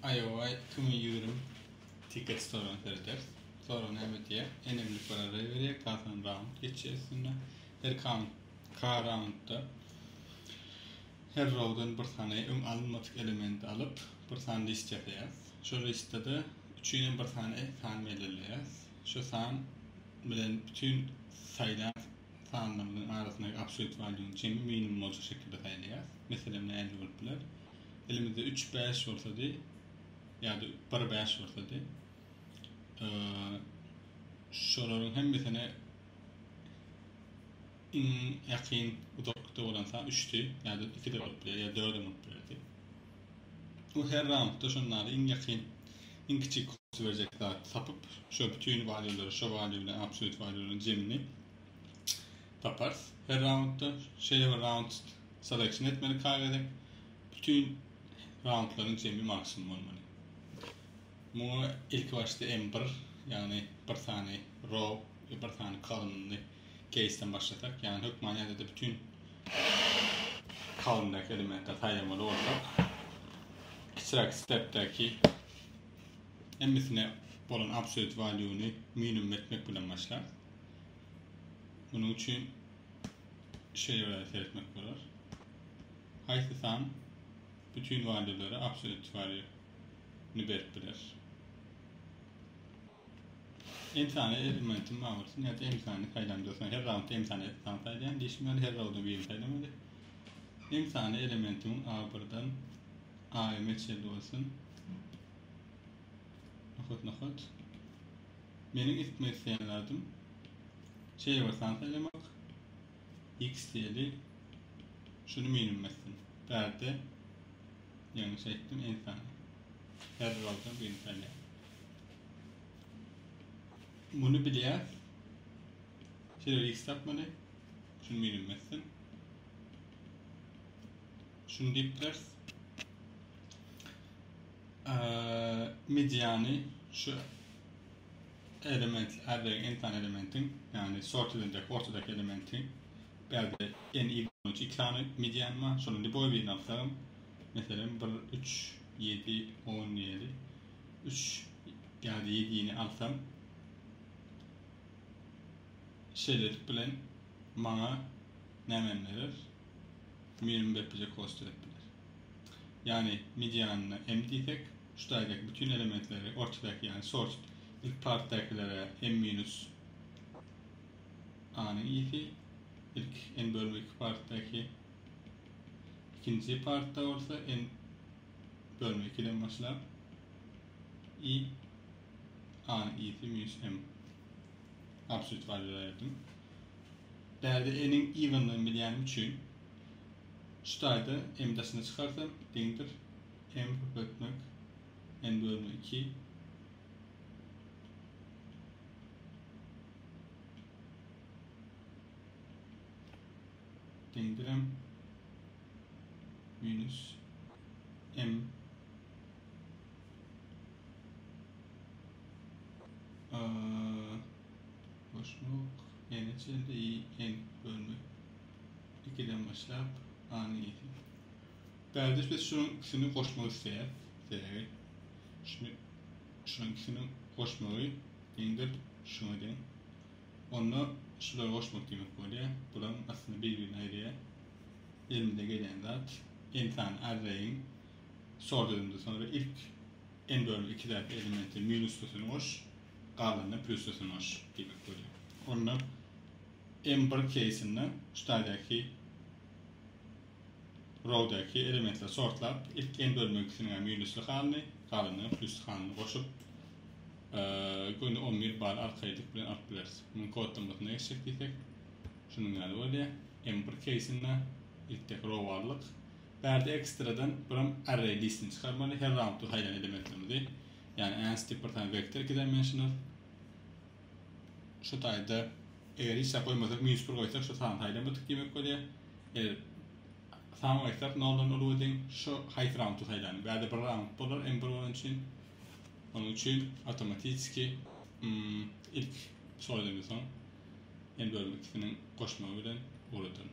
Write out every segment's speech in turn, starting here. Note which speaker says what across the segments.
Speaker 1: IOI 2020 ticket soragyny serederis. Sorag näme diýýär? Enemlik bir array berýär, K sany round geçýär üstünde. Her K, K roundda her rowdan bir sany öň alynmadyk elementi alyp, bir sany list ýasaýarys. Şol listde-de üçinem bir sany san belirleýäris. Şu san bilen bütin saýlan sanlarymyzyň arasyndaky absolute value-nyň jemi minimum boljak şekilde saýlaýarys. Meselem nähili bolup biler? Elimizde 3 5 bolsady ýa-da 1 5 bolsady, şolaryň hemmesine iň ýakyn uzaklykda bolan san 3-di ýa-da 2 de bolup biler ýa 4 hem bolup bilerdi. Bu her raundda şonda iň ýakyn iň kiçik cost berjek zat tapyp, şo bütün value-lary, şo value bilen absolute value-laryň jemini taparys. Her raundda şeýle bir round selection etmeli K gezek. Bütün roundlaryň jemi maksimum bolmaly. Muňa ilki başda M1, ýagny bir sany row we bir sany columnly case-den başlasak, ýagny hökman ýagdaýda bütün columndaky elementleri saýlamaly bolsak, kiçiräk stepdäki hemmesine bolan absolute value-ny minimum etmek bilen başlarys. Munuň üçin şeýle bir seretmek bolar. Haýsy san bütün value-lere absolute value-ni berip biler? M sany elementim bar bolsun ýa-da M sany saýlam diyorsan her roundda M sany san saýlaýan diýişim ýaly her roundda birini saýlamaly. M sany elementimiň A1-dan AM-e çenli bolsun. Nokat nokat. Meniň etmek isleýän zadym şeýle bir san saýlamak. X diýeli. Şuny minimum etsin. Bärde ýalňyş aýtdym n sany. Her rowdan birini saýlaýar. Muny bilýäs. Şeýle bir x tapmaly. Şuny minimum etsin. Şuny diýip bileris. Mediany şu element array n tane elementin yani sort edilecek ortadaki elementin bärde n i 2 sany median bar. Şonuň liboý birini alsam, meselem 1 3 7 10 diýeli. 3 ýa-da 7-ni alsam şeýlelik bilen maňa näme berer? Minimum berip biljek cost berip biler. Ýagny medianyna m diýsek, şu taýdaky bütün elementleri ortadaky ýagny sort ilk partdakilere m minus a-nyň i'si, ilk n bölme 2 partdaky ikinji partda bolsa n bölme 2-den başlap i a-nyň i'si minus m absolute value verdim. Bärde n-iň evenligini bilýänim üçin Şu taýda m daşyna çykarsam deňdir m köpeltmek n bölme 2 deňdir m minus m goşmak n çenli i n bölmek 2-den başlap A-nyň ýeti. Bärde biz şunuň ikisini goşmak isleýäris. Sebäbi şuny şunuň ikisini goşmagy deňdir şuňa deň. Onda şulary goşmak diýmek bolýar. Bularyň aslynda bir-birini aýyrýar. Elimize gelýän zat n sany arraýyň sort edende soňra ilk n bölüm 2-däki elementi minuslysyny goş, galanyna pluslysyny goş diýmek bolýar. Onda M1 keýsinde şu taýdaky rowdaky elementleri sortlap, ilk n bölme ikisiniň minusly halyny, galanynyň plusly halyny goşup, göni 11 bal arkaýlyk bilen alyp bileris. Munuň kodlamasyna geçjek diýsek, şunuň ýaly bolýar. M1 keýsinde ilkdäki row aldyk. Bärde ekstradan biram array listini çykarmaly, her roundda saýlan elementlerimizi. Ýagny ans diýip bir sany vektor 2 dimensional. Şu taýda eger hiç zat goýmasak minus 1 goýsak şu sany saýlamadyk diýmek bolýar. Eger san goýsak noldan uly deň şu haýsy raundy saýlany. Bärde bir raund bolar M1 bolan üçin. Onuň üçin awtomatiki hmm, ilk soýlandan soň N bölüm ikisiniň goşmagy bilen ugradan.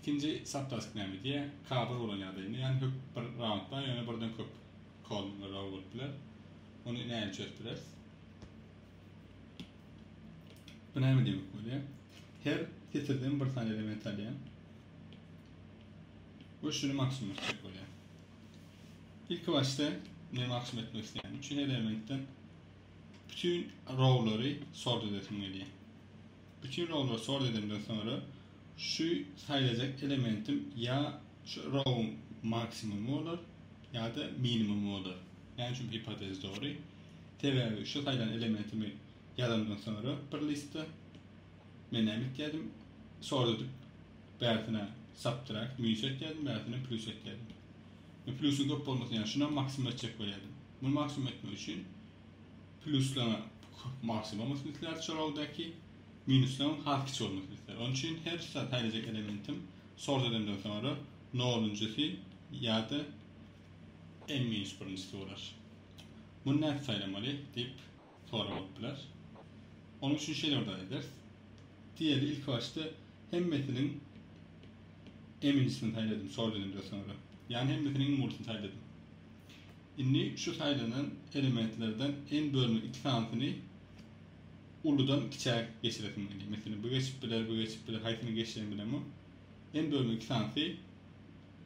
Speaker 1: Ikinji subtask näme diýýär? K1 bolan ýagdaýynda, ýagny hök bir raund bar, ýöne birden köp. Column we row bolup biler. Ony nähili çözüp bileris? Bu näme diýmek bolýar? Her setirden bir sany element alýan. We şuny maksimum etjek bolýar. Ilki başda men maksimum etmek isleýän üçin elementden bütün rowlary sort edesim gelýär. Bütün rowlary sort edemden soňra şu saýlajak elementim ýa şu rowyň maksimumy bolar ýa-da minimumy bolar. Näme üçin bu gipotez dogry? Sebäbi şu saýlan elementimi ýazandan soňra bir listde men näme etýärdim? Sort edip bärsine subtract, minus etýärdim, bärsine plus etýärdim. Men plusyň köp bolmasyn ýaly şunam maksimum etjek bolýardym. Muny maksimum etmek üçin pluslaryň maksimum bolmasyny isleýäris şu rowdaky, minuslaryň has kiçi bolmasyny isleýäris. Onuň üçin her saýlajak elementim sort edenden soňra nolunjysy ýa-da n minus birinjisi bolar. Muny nädip saýlamaly diýip sorag bolup biler. Onuň üçin şeýle bir zat ederis. Diýeli ilki başda hemmesiniň m-injisini saýladym sort edemden soňra. Ýagny hemmesiniň iň ulusyny saýladym. Indi şu saýlanan elementlerden n bölünen 2 sanysyny uludan kiçä geçiresim gelýär. Meselem, bu geçip biler, bu geçip biler, haýsyny geçjegimi bilemok. N bölünen 2 sanysy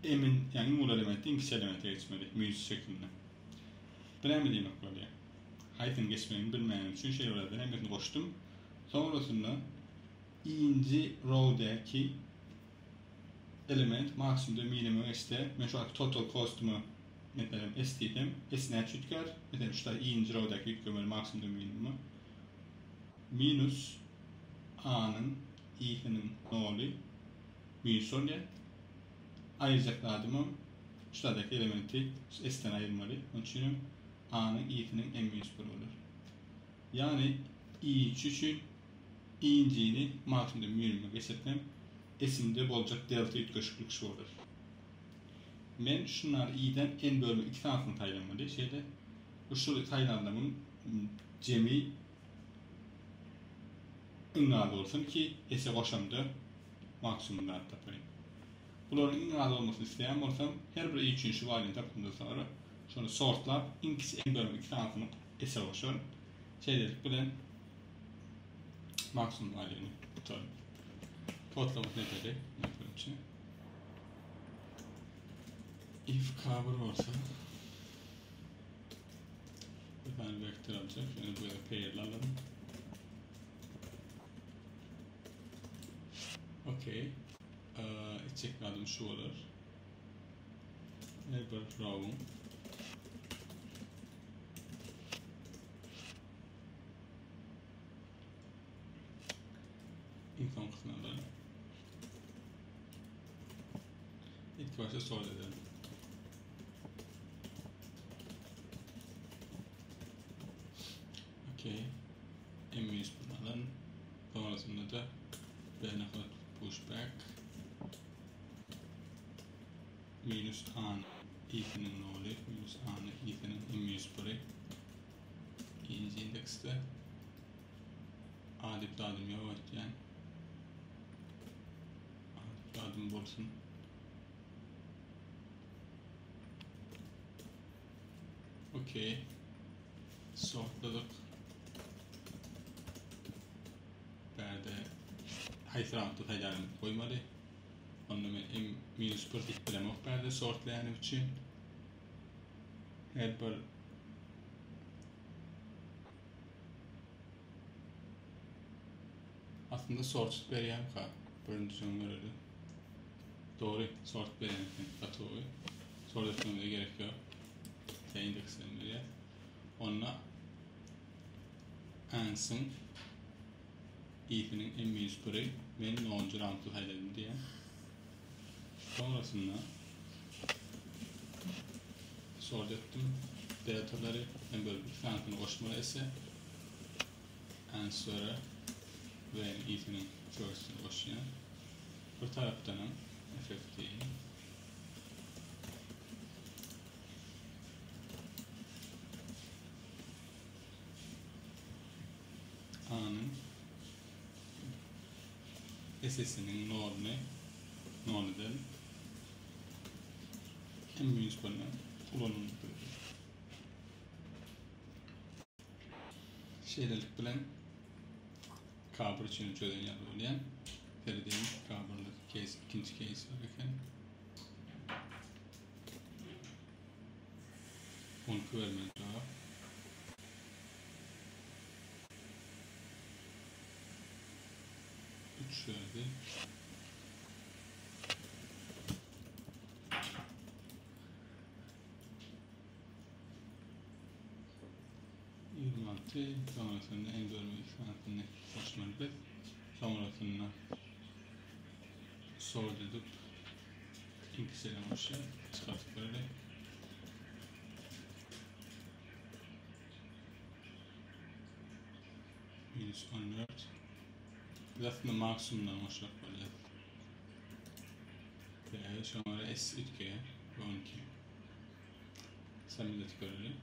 Speaker 1: m-iň, ýagny iň uly elementi iň kiçi elemente geçmeli, minus şeklinde. Bu näme diýmek bolýar? Haýsyny geçmegini bilmänim üçin şeýle bir hemmesini goşdum. Sonrasynda i-nji row-däki element maksimumda minimuma geçse, men şu wagt total cost-uma meselem s diýsem, s näçe üýtgär? Meselem şu taý i-nji row-däki üýtgemeli maksimumda minimuma. Minus a-nyň i-siniň noly minus bolýar. Aýyrjak zadymam şu taýdaky elementi s-den aýyrmaly. Onuň üçinem a-nyň i-siniň m minus 1 bolar. Ýagny i-nji üçin i-njini maksimumdan minimuma geçirsem, s-imde boljak delta üýtgeşiklik şu bolar. Men şunlar i-den n bölme 2 sanysyny saýlamaly. Şeýle bu şu saýlanlamyň jemi iň az bolsun ki, s-e goşamda maksimum zat tapaýyn. Bularyň iň az bolmasyny isleýän bolsam, her bir i üçin şu valýuny tapdymdan soňra şony sortlap, iň kiçi n bölme 2 sanysyny s-e goşaryn. Şeýlelik bilen maksimum valýuny tutaryn. Kodlamasy edeli, nätmek üçin. If k1 bolsa bir tane vektör alacak. Yani bu ýerde pair'li alalım. Okey. Etjek zadym şu bolar. Her bir row'un iň soňkusyny alalım. İlk başta sort edelim. Okey. M100 alalım. Sonrasında da B nokta pushback minus a i'sinin nolu minus a'nın i'sinin m101'i ikinci indekste a diýip zadım ýok ötýän a diýip zadym bolsun. Okey. Sortladyk. Bärde haýsy rankda saýlanym goýmaly. Onda men m minus 1 diýip bilemok bärde sortlaýanym üçin. Her bir Aslynda sort berýärmika? Birinji soň göreli. Dogry, sort berýän eken. Gaty gowy. Sort etmemize gerek ýok. T indekslerini berýär. Onda ans'yň i'siniň m minus 1-i men 0-njy rankda saýladym diýýär. Sonrasynda sort etdim. Deltalary m bölüp 2 sanysyny goşmaly s answer'e ve i'siniň first'ini goşýan. Bir tarapdanam FFT A'nın SS'inin nolunu nol edelim. M minus 1'ine kullanımını göreceğiz. Şeýlelik bilen K1 üçin çözen ýaly bolýar. Seredeliň K1-lik case, ikinji case bar eken. 12 bermeli jogap. 3 verdi. 26 sonrasynda en bölme 2 sanysyny goşmaly biz. Sonrasynda sort edip ikisini goşýar. Çykartyp bereli. Minus 14. Biz aslında maksimumdan goşmak bolýar. Ve şoňa S 2 ve 12. Samimiyet görelim.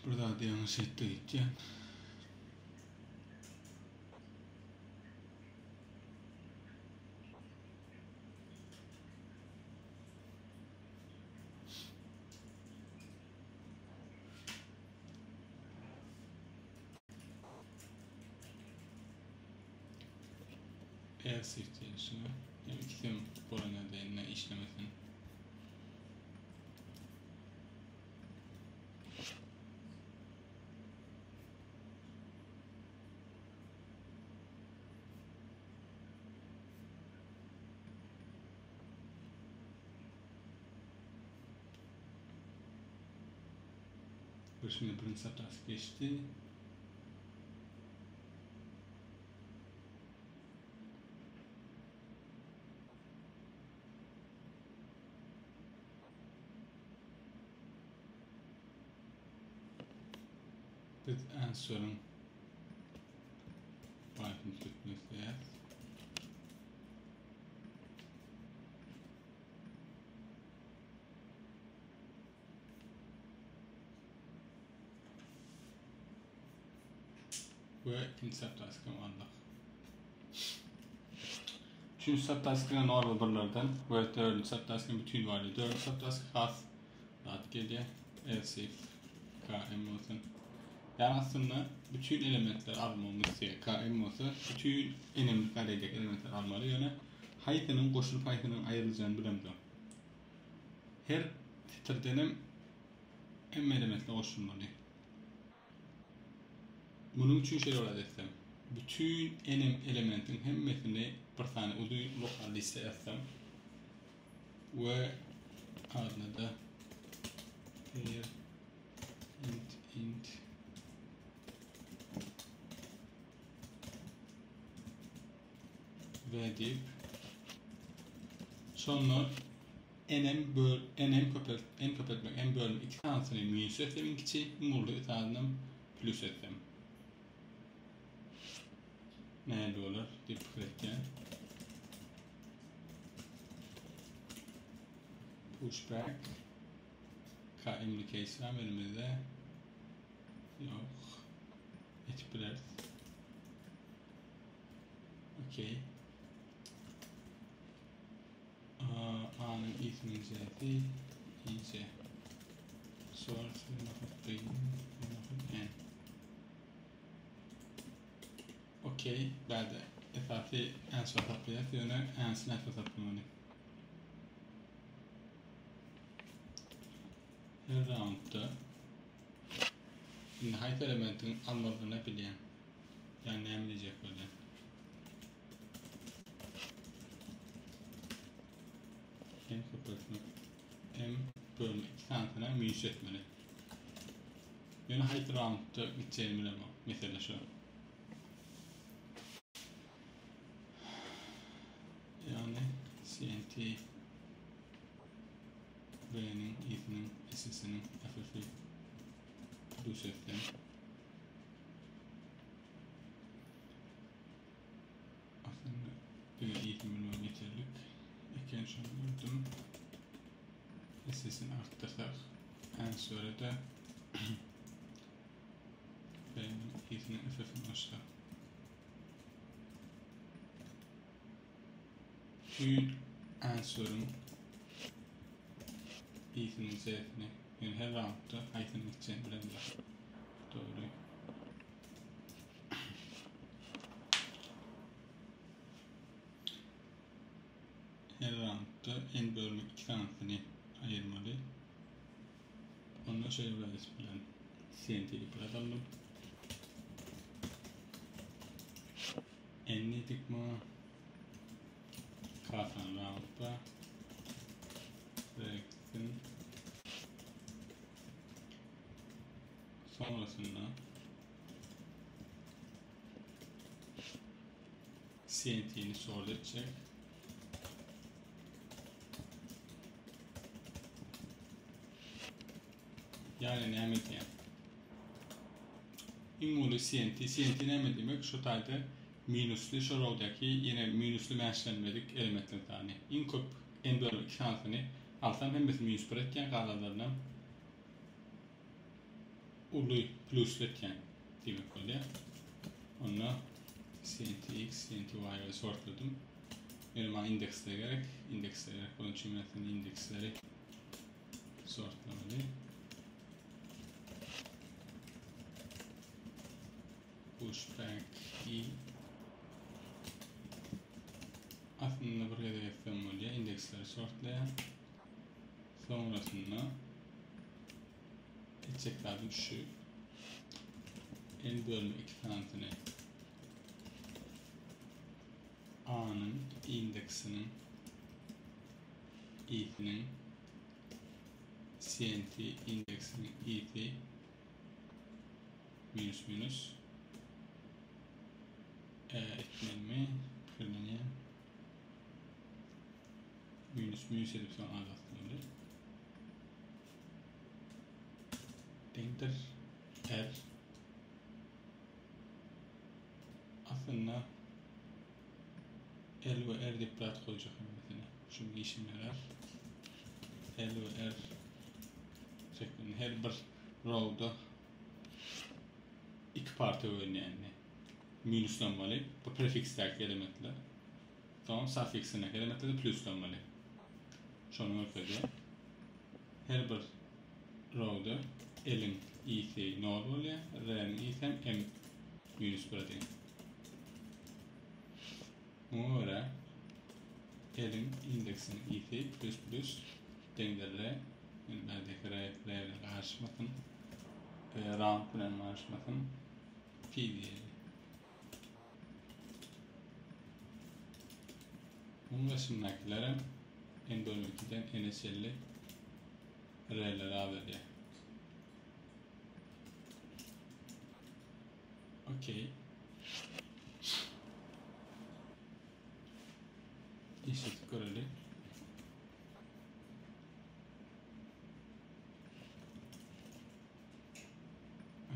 Speaker 1: Burada da yanlış etti gideceğim. Else ihtiyacını yani ikisinin bolan ýagdaýynda işlemesin. Bu şimdi birinji hatası geçdi. Biz answer'ın Python tutmak isleýäris. We ikinji subtask hem aldyk. Üçünji subtask normal birlerden we dördünji subtask bütün value. Dördünji subtask has rahat gelýär. Else if km bolsun. Yani aslında bütün elementler almamız isleýär. KM bolsa bütün enemlik arayacak elementler almaly. Ýöne haýsynyň goşulyp haýsynyň aýryljagyny bilemzok. Her setirdenem hemme elementler goşulmaly. Munuň üçin şeýle bolýar desem. Bütün enem elementiň hemmesini bir sany uzyn lokal liste ýazsam we adyna da bir int int v diýip şonda nm böl nm köpelt n köpeltmek m bölüm 2 sanysyny minus etsem iň kiçi iň uly sanyny plus etsem nähili bolar diýip pikir etýän. Pushback KM'li case var elimizde. Yok. Etip bileriz. Okey. A'nın i'sinin c'si i c. Source n. Okey. Bärde esasy answer taplaýas, ýöne answer näçe taplamaly? Her roundda indi haýsy elementiň almalydygyny bilýän. Ýani näme diýjek bolýan. M köpeltmek M bölme 2 sanysyna minus etmeli. Ýöne haýsy roundda gitjegini bilemok. Mesele şu. Yani CNT B'nin, i'sinin, s'sinin, f'i plus etsem. Aslında diňe i'sini bilmem ýeterlik eken şony gördüm. Sesini artdyrsak, answer'e de B'nin i'sini F'ini goşsak. Bütün answer'ın i'sini c'sini yani her roundda haýsyny gitjegini bilemzok. Dogry. Her roundda n bölmek 2 sanysyny aýyrmaly. Onda şeýle bir adres bilen CNT diýip bir adaldym. N diýdik muňa. K sany round bar. Gitsin. Sonrasynda CNT'ni sort etjek. Yani näme diýen? Iň uly CNT, CNT näme diýmek? Şu taýda minusly, şu rowdaky ýene minusly mäşlenmedik elementler sany. Iň köp n bölü 2 sanysyny alsam hemmesi minus 1 etýän, galanlaryny uly plusly etýän diýmek bolýar. Onda CNTX, CNTY sortladym. Ýöne maňa indeksler gerek. Indeksler gerek bolan üçin men aslynda indeksleri sortlamaly. Push back i aslynda bir gezek etsem bolýar. Indeksleri sortlaýar. Sonrasynda etjek zadym şu. N bölme 2 sanysyny A'nın indeksiniň i'siniň CNT indeksiniň i'si minus minus e, etmelimi pikirlenýän minus minus edip soň azaltmaly deňdir r Aslynda L we R diýip zat goýjak hemmesine. Şu işime ýarar. L we R şeklinde her bir rowda iki parça bölünýär. Minuslanmaly bu prefiksdäki elementler. Soň suffiksindäki elementler de pluslanmaly. Şony görkezýär. Her bir rowda L-iň i'si 0 bolýar, R-niň i'si hem M minus 1-e deň. Muňa görä L-iň indeksiniň i'si plus plus deňdir R. Indi bärdeki R, R bilen garyşmasyn. Round bilen garyşmasyn. P diýeli. Muň daşyndakylarem n bölüm 2-den n-e çenli r-leri azalýar. Okey. İşletip görelim.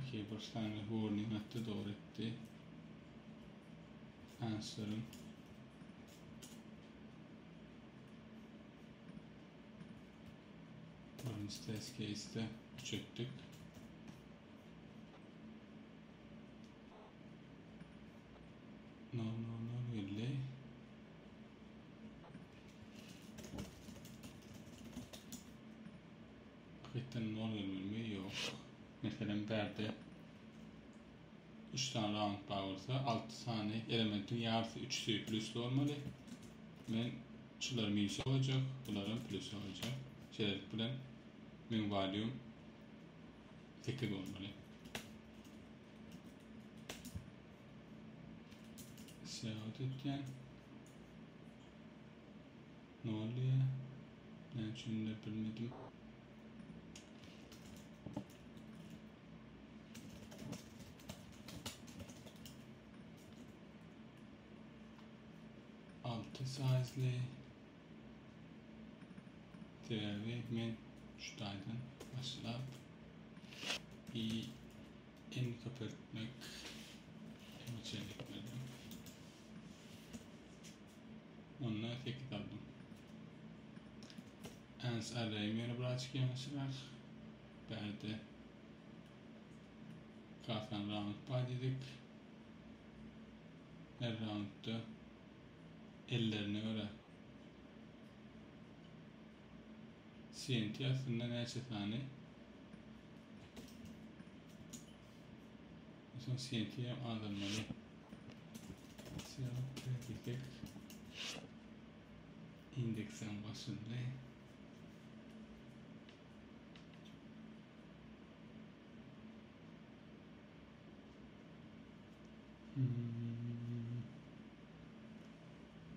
Speaker 1: Okey, bir sany warning atdy, dogry etdi. Answer'ın birinci test case'de 3 etdik. No, no, no, geldi. Hakykatdan nol gelmelimi? Ýok. Meselem, bärde 3 sany round bar bolsa, 6 sany elementiň ýarysy üçüsi plusly bolmaly. Men şulary minusa goýjak, bularam plusa goýjak. Şeýlelik bilen meň value 8 bolmaly. Seyahat etýän. Ne bolýar? Näme üçindir bilmedim. Altı size'li. Sebäbi men şu taýdan başlap i n köpeltmek m etmedim. Onda 8 aldym. Ans array'im ýöne birazjyk ýalňyşrak. Bärde K sany round bar diýdik. Her roundda ellerine görä CNT aslynda näçe sany? Soň CNT hem azalmaly. CNT diýsek indeksem goşuldy. Hmm.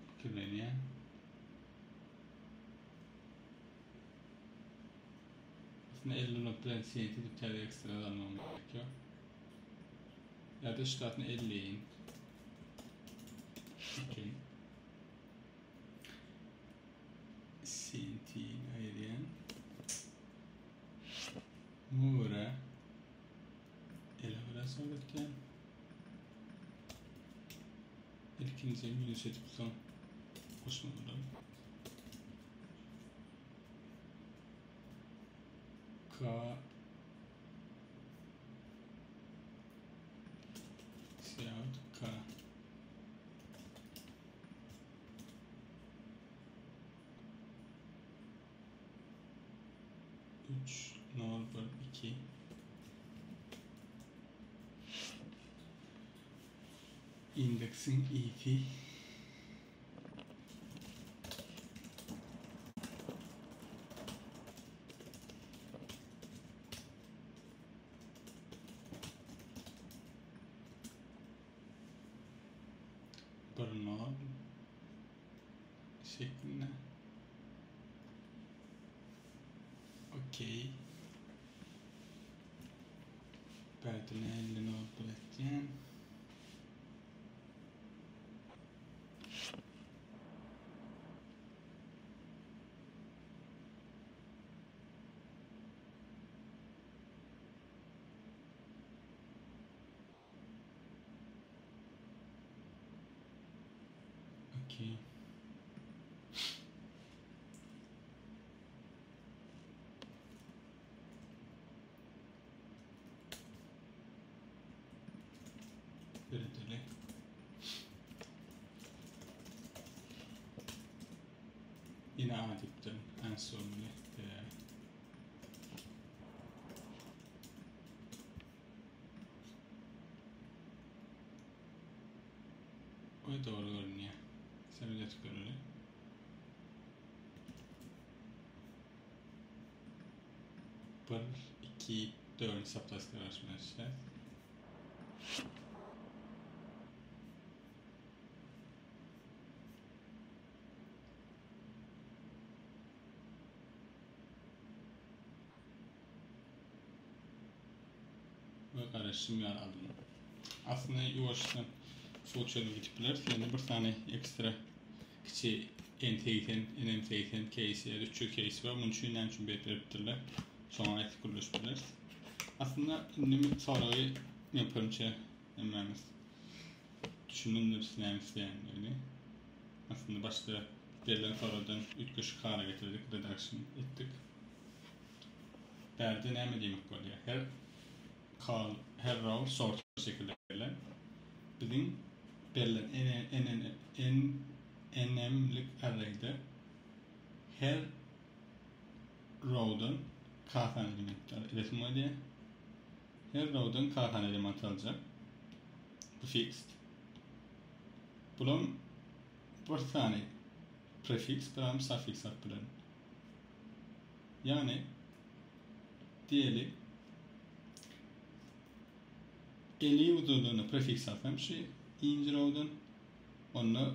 Speaker 1: Pikirlenýän. Aslynda 50 nokta bilen CNT diýip täze ekstra almam gerek ýok. Ýa-da ştatny 50 int. Okey. CNT aýyrýan. Muňa görä ele görä soňratýan. Ilkinji minus edip soň goşmaly. K Cout K 3 0 1 2 Indeksin i'si bir nol şeklinde. Okey. Bärdine 50 nol biletýän. Okey. Döredeli. Yine A diptim. En sonunu. O doğru görünýär. Sen göreli. Bir, iki, dört saplastıraşmışlar. We garaşym ýaly aldym. Aslynda ýuwaşdan suw çölüne gidip bileris. Ýöne bir sany ekstra kiçi N80, NM80 case ýa-da 300 case bar. Munuň üçin näme üçin berip beripdirler? Şoňa aýtyp gürleşip bileris. Aslynda indi soragy men pikirimçe hemmämiz düşünendiris näme isleýändigini. Aslynda başda berlen soradan üýtgeşik hala getirdik, reduction etdik. Bärde näme diýmek bolýar? Her call, her row sort şekilde berlen. Biziň berlen n n n nm-lik array'de her row'dan k sany element resim bolýar. Her row'dan k sany element aljak. Bu fixed. Bulam bir sany prefix, bir hem suffix alyp bilerin. Ýagny diýeli eli uzynlygyna prefiks alsam şu inji rowdan onda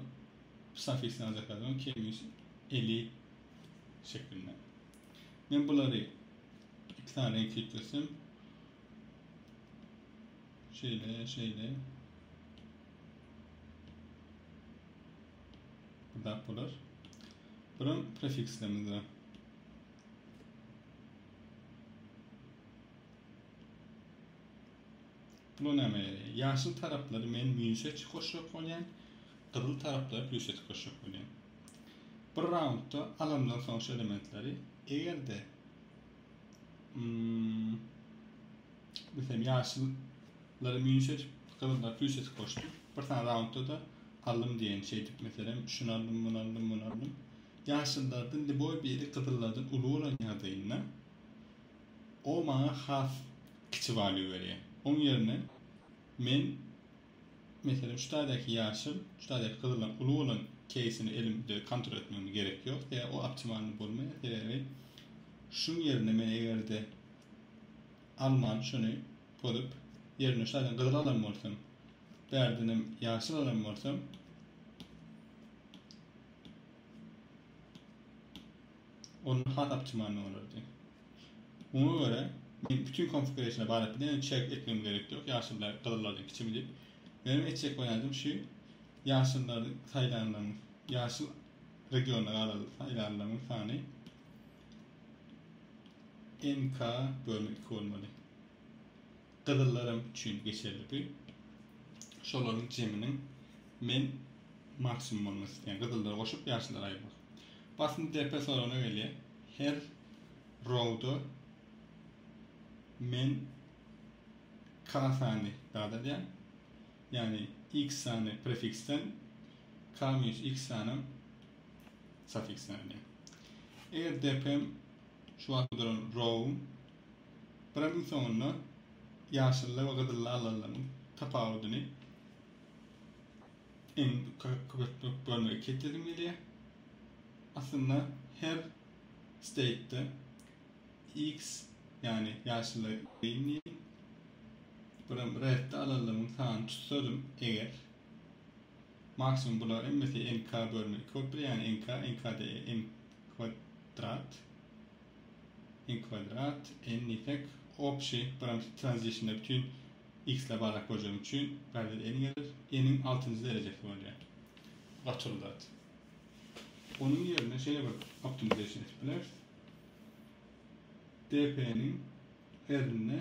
Speaker 1: suffiksini aljak adam kemisi eli şeklinde. Men bulary iki sany reňk üýtgetsem şeýle şeýle bu bolar. Buram prefikslerimiz Bu näme ýeri? Ýaşyl taraplary men minuse goşjak bolýan, gyzyl taraplary plýuse goşjak bolýan. Bir raundda alandan soň şu elementleri eger-de hmm, meselem ýaşyllary minus edip, gyzyllary plus edip goşdum. Bir sany raundda da aldym diýen şeýdip meselem şuny aldym, muny aldym, muny aldym. Ýaşyllardan liboý biri gyzyllardan uly bolan ýagdaýynda o maňa has kiçi value berýär. Oň ýerine men meselem şu taýdaky ýaşyl, şu taýdaky gyzyldan uly bolan keýsini elimde kontrol etmegime gerek ýok. Sebäbi o optimalny bolmaýar. Sebäbi şuň ýerine men eger-de alman şuny pozup ýerine şu taýdan gyzyl alan bolsam, bärdenem ýaşyl alan bolsam Onda has optimalny bolardy. Muňa görä, men bütün konfigurasiýa baryp bilen çek etmem gerek ýok. Ýaşyllar gyzyllardan kiçimi diýip. Benim etjek bolýandym şu ýaşyllary saýlanlaryň, ýaşyl regionda galan saýlanlaryň sany NK bölme 2 bolmaly. Gyzyllaram üçin geçerli bu. Şolaryň jeminiň men maksimum bolmasy isleýän. Gyzyllary goşup ýaşyllary aýyrmak. Basym DP sorana gelýär. Her rowda men K sany zat alýan. Ýagny X sany prefiksden K minus X sanam suffiksden alýan. Eger DP-m şu wagt duran rowum birem iň soňunda ýaşylly we gyzylly alanlaryň tapawudyny iň köpeltmek bölmek 2 etdesim gelýär. Aslynda her state-de x ýagny ýaşylly green diýelim. Birem red-de alanlaryň sanyny tutsadym eger maksimum bular hemmesi nk bölmek 2 bolup biler ýagny nk nk-de n kwadrat n kwadrat n diýsek obşi biram transitionda bütün x ile barlap görjegim üçin bärde n gelir. N-iň 6-njy derejesi bolýar. Gaçyr zat. Onuň ýerine şeýle bir optimization edip bileris. DP-niň erine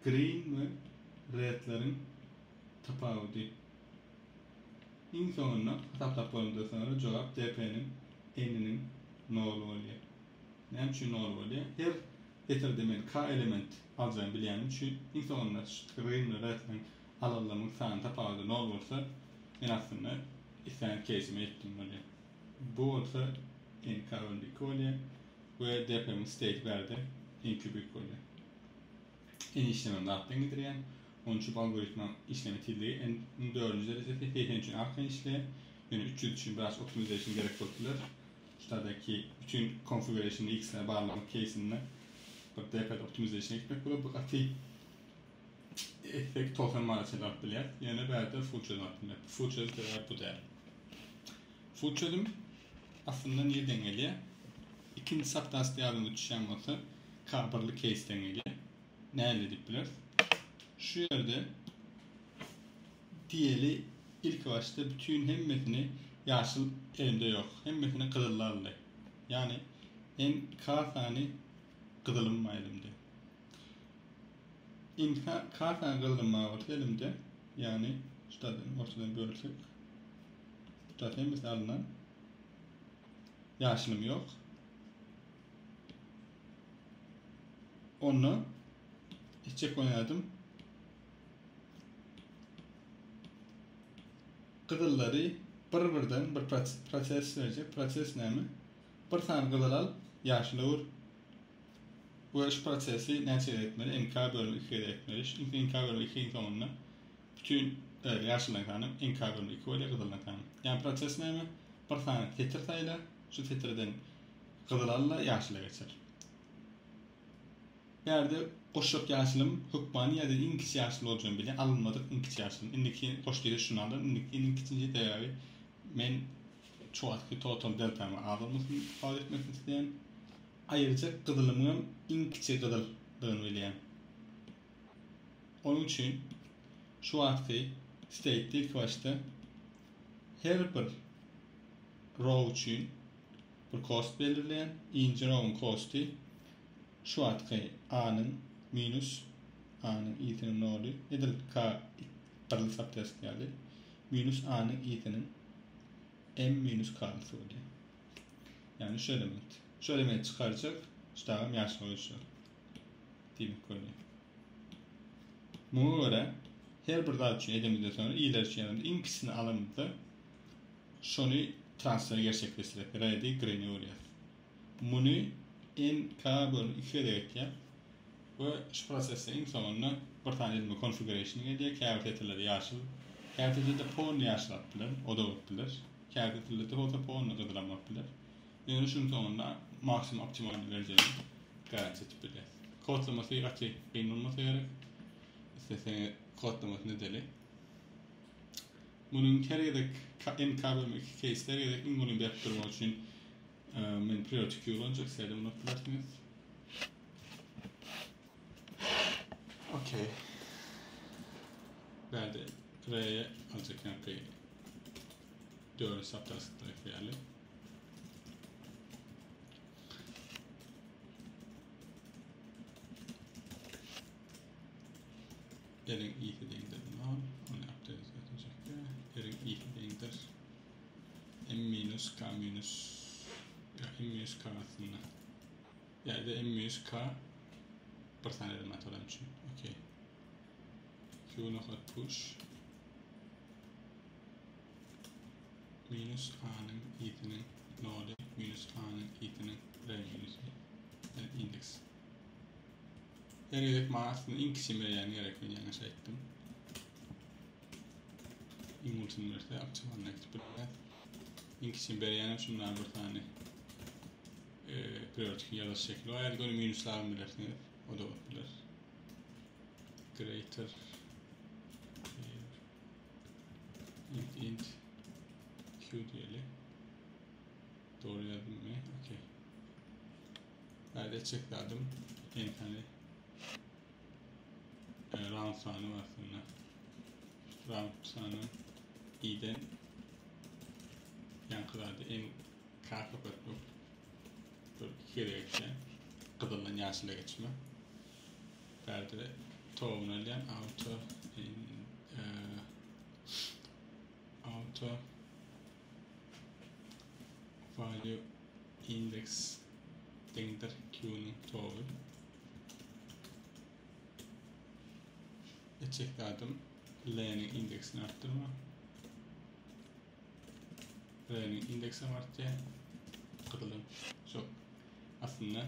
Speaker 1: green we redleriň tapawudy. Iň soňunda hasaplap bolandan soňra jogap DP-niň n-iniň nol bolýar. Näme üçin nol bolýar? Her setirde men k element aljagymy bilýänim üçin iň soňunda green we redleriň alanlarynyň sany tapawudy nol bolsa, men aslynda islän keýsime ýetdim bolýar. Bu bolsa nk bölü 2 bolýar we DP-niň state bärde n kubik bolýar. N işlemem zatdan gidirýän. Onuň üçin bu algoritmaň işleme tizligi n-iň dördünji derejesi, 80 üçin arkaýyn işleýär. Ýöne 300 üçin biraz optimization gerek bolup biler. Şuradaki bütün configuration x-ine barlamak keýsinde bir DP optimization etmek bolar. Bu gaty etsek 90 manat çenli alyp bilýär. Ýöne bärde full çözüm alyp bilmek. Full çözüm sebäbi bu däl. Full çözüm aslynda nirden gelýär? Ikinji subtask ýadyňyza düşýän bolsa, K1-li keýsden gelýär. Näle edip bileris? Şu ýerde diýeli ilki başda bütün hemmesini ýaşyl elimde ýok. Hemmesini gyzylly aldy. Ýagny en K sany gyzylym bar elimde. En K sany gyzylym bar bolsa elimde, ýagny şu taýdan ortadan bölsek, şu taýdan hemmesi alynan. Ýaşylym ýok. Onda etjek bolýardym. Gyzyllary bir-birden bir proses berjek. Proses näme? Bir sany gyzyl al, ýaşyla ur. We şu prosesi näçe gezek etmeli? NK bölüm 2 gezek etmeli. Şu NK bölüm 2-iň soňunda bütün e, ýaşyllaryň sany NK bölüm 2 bolýar, gyzyllaryň sany. Ýagny proses näme? Bir sany setir saýla, şu setirden gyzyl al-da ýaşyla geçir. Bärde goşjak ýaşylym hökmany ýa-da iň kiçi ýaşyl boljagyny bilýän, alynmadyk iň kiçi ýaşylym. Indiki goş diýse şuny alaryn, indiki iň kiçinji sebäbi men şu wagtky total deltamy az bolmasyny talap etmesini isleýän. Aýyrjak gyzylymyňam iň kiçi gyzyldygyny bilýän. Onuň üçin şu wagtky state-de ilki başda her bir row üçin bir kost belirleýän. Inji rowyň kosty şu wagtky A-nyň minus A-nyň i-siniň noly edil K birli subtest ýaly minus A-nyň i-siniň M minus K-lysy bolýar. Ýagny şu element. Şu elementi çykarjak, şu dagam ýaşyl goýuşar. Diýmek bolýar. Muňa görä her bir zat üçin edemizden soňra iler üçin ýazanda iň kiçisini alanymyzda şony transfer gerçekleşdirek. Red'i green'e öwürýär. Muny NK bölüm 2 gezek etýär. We şu prosesde iň soňunda bir sany elime configuration gelýär. Käbir setirlerde ýaşyl, käbir setirlerde polny ýaşyl alyp biler, o da bolup biler. Käbir setirlerde bolsa polny gyzylam bolup biler. Ýöne şunuň soňunda maksimum optimalny berjegini garantiýa edip bilýäris. Kodlamasy gaty kyn bolmasa gerek. Isleseňiz kodlamasyny edeli. Munuň her gezek NK bölüm 2 case her gezek iň ulyny berip durmak üçin men priority queue ulanjak, sizler de ulanyp bilersiňiz. Okey. Bärde R-ye aljak ýaňky dördünji subtaskdaky ýaly. Eriň i'si deňdir 0. Ony update etjek. Eriň i'si deňdir m minus k minus ya m minus k aslynda. Ýa-da m minus k bir sany element bolan üçin. Okey. Q nokat push minus a-nyň i'siniň noly minus a-nyň i'siniň r minusi indeks. Her gezek maňa aslynda iň kiçi berýän gerek men ýalňyş aýtdym. Iň ulusyny berse optimalny gidip bilýär. Iň kiçini berýänem şundan bir sany priority ýazyş şekli bar. Ýa-da göni minuslaryn bilersiňiz. O da bolup biler. Greater int int q diýeli. Doğru yazdım mı? Okey. Nerede çeklerdim? En tane round sany var aslında. Round sany i'den yankılardı. En K köpeltmek bir iki gezek geçýän. Gyzyldan ýaşyla geçme. Bärde towuny alýan auto in, e, auto value index deňdir Q-nyň towy. Etjek zadym L-niň indeksini artdyrma. L-niň indeksem artýar. Gyzylyň şu aslynda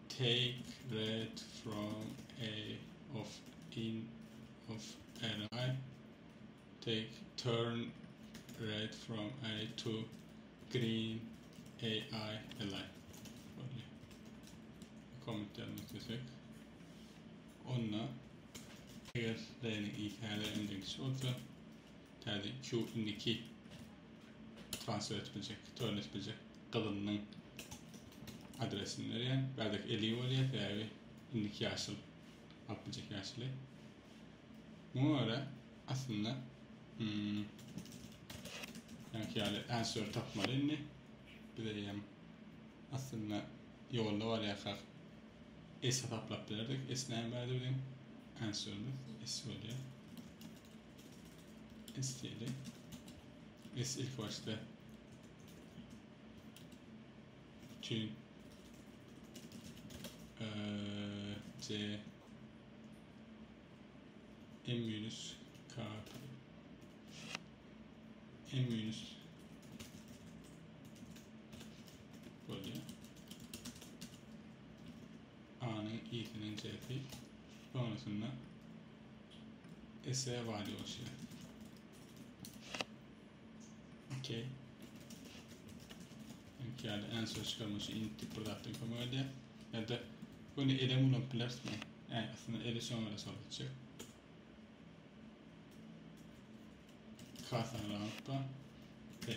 Speaker 1: take red from a of in of li take turn red from a to green a i li bolýar. Comment ýazmak isesek onda eger L-niň i täze indeksi bolsa täze Q indiki transfer edip biljek, turn edip biljek gyzylynyň adresini berýän. Bärdeki eli bolýar, sebäbi indiki ýaşyl alyp biljek ýaşyly. Muňa görä aslynda hmm, ýaňky ýaly answer tapmaly indi. Bize hem aslynda ýolda barýarkak S hasaplap bilerdik. S näme bardy biziň answerimiz? S bolýar. S diýeli. S ilk başda bütün C M minus K M minus bolýar. A'nyň i'siniň C'si sonrasynda S-e value goşýar. Okey. Yani answer çıkarmak için int tip bir zatdan kömek edýär. Ya-da bunu ele ulanyp bilersiň. Yani aslında ele soňra sorulacak. K sany round bar. P.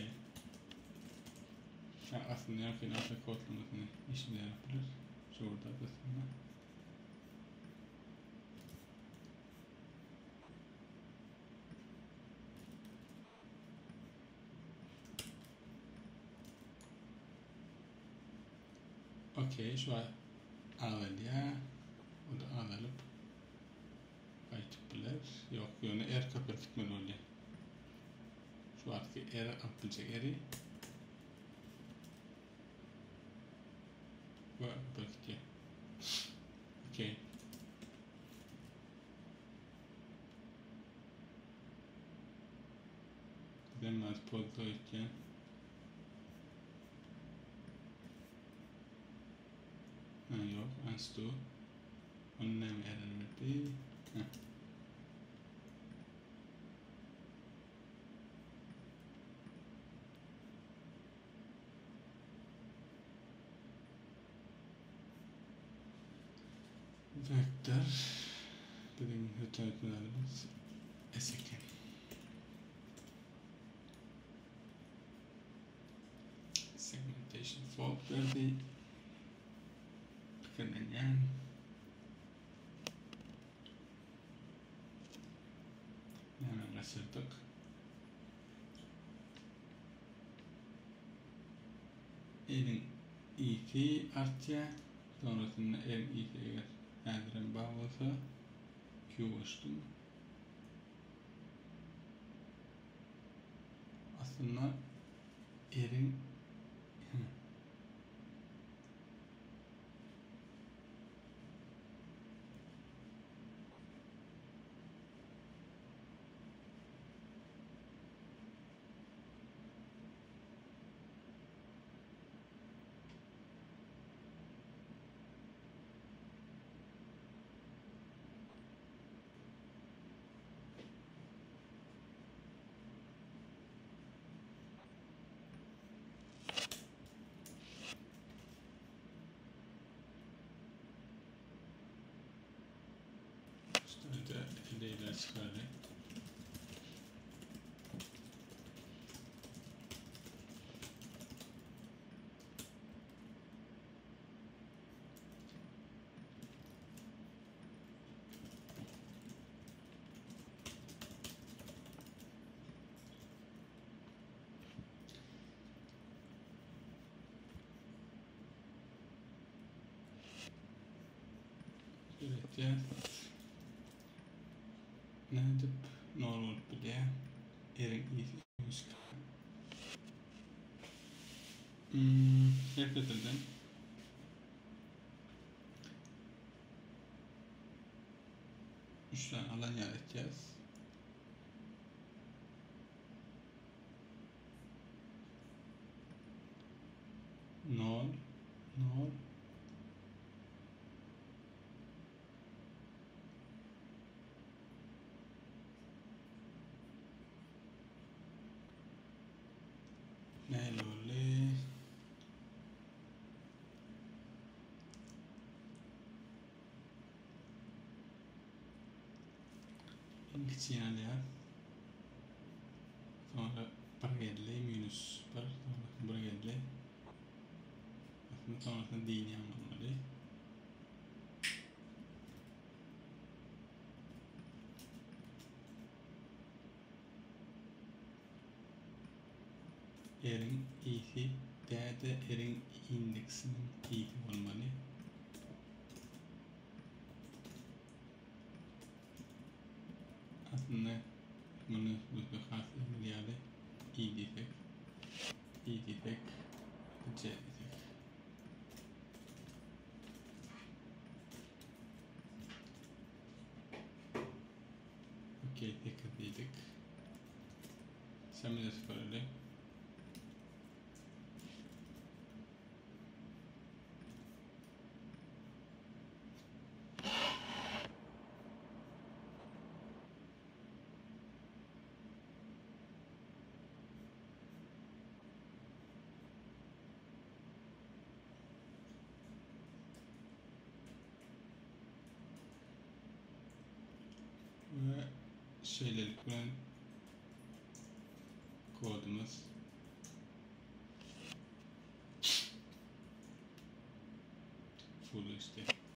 Speaker 1: Yani aslında ýaňky aslında kodlamasyny işimize yarap biler. Şurada aslında. Okey, şu an azalýar. O da azalyp gaýtyp biler. Ýok, ýöne R köpelip gitmeli bolýar. Şu wagtky R alyp biljek eri. Pozda öýtýän. Ha, ýok, Anstu. Onu näme error berdi? Ha. Vektor biziň return etmelerimiz S eken. Segmentation fault berdi. Pikirlenýän. Näme gaçyrdyk? Eliň isi artýar. Sonrasynda eliň isi eger häzirem bar bolsa Q goşdum. Aslynda eliň Üstüne de eleyler çıkardı. Üretýär. Nädip nol bolup bilýär? Eriň iyisi üstü. Her setirden üç tane alan yer edeceğiz. Nol, nol. Nähili boldy? Iň kiçiğini alýar. Sonra bir geldi, minus bir, sonra bir geldi. Aslında sonrasında dini olmalı. Eriň isi däde eriň indeksiniň isi bolmaly. Aslynda muny bu has emel ýaly i diýsek, i diýsek, c diýsek. Okey, 8 diýdik. Sen bir de görelim. Ve şeýlelik bilen kodumuz full HD.